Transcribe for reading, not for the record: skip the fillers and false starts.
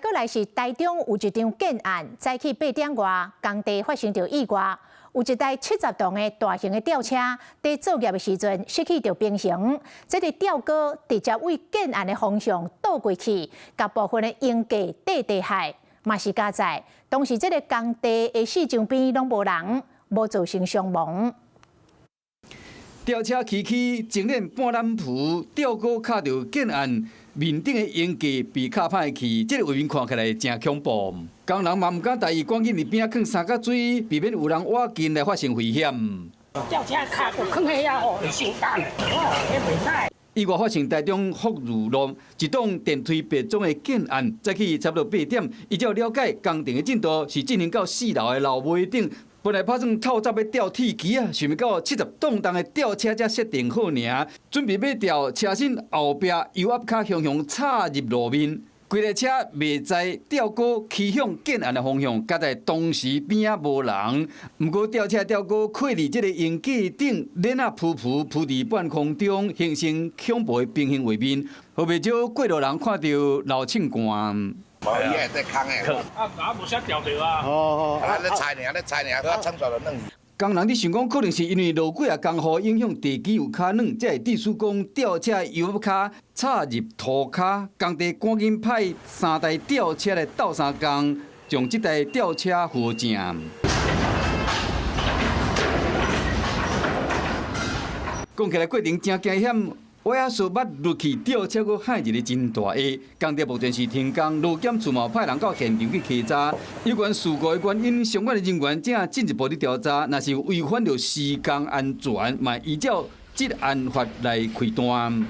閣來是台中有一場建案，早起8點外，工地發生著意外，有一台70噸的大型的吊車，佇作業的時陣失去著平衡，這个吊鈎直接對建案的方向倒過去，共部分的鷹架綴地下，嘛是佳在，當時這个工地的四周邊攏無人，無造成傷亡。吊車起起，前輪半攬浮，吊鈎卡著建案面頂的鷹架被卡歹去，這个畫面看起來誠恐怖。工人嘛毋敢大意，趕緊佇邊仔囥三角錐，避免有人倚近來發生危險。吊車卡著囥彼遐吼，會傷重，哦，彼袂使。意外發生台中福如路一棟電梯別裝的建案，早起差不多8點，依照了解，工程的進度是進行到4樓的樓尾頂。本來拍算透早欲吊鐵枝啊，想袂到70噸重的吊車才設定好爾，準備欲吊，車身後壁油壓卡雄雄插入路面，規台車袂知吊鈎趨向建案的方向，佳在當時邊仔無人。毋過吊車吊鈎扣佇這个鷹架頂，鏈仔浮浮浮佇半空中，形成恐怖的平行畫面，予袂少過路人看著流凊汗。無，伊會在空的。啊啊，無啥吊著啊。哦哦。啊，咧拆爾，咧拆爾，佮衝出來軟。工人佇想講，可能是因為落過啊工雨影響地基有較軟，才會致使講吊車油卡插入塗跤。工地趕緊派三台吊車來鬥相共，將這台吊車扶正。講起來過程誠驚險。我也說捌落去吊車，閣害一个真大下。工地目前是停工，勞檢處嘛派人到現場去稽查。有關事故的原因，相關的人員正進一步佇調查。若是違反著施工安全，嘛依照職安法來開單。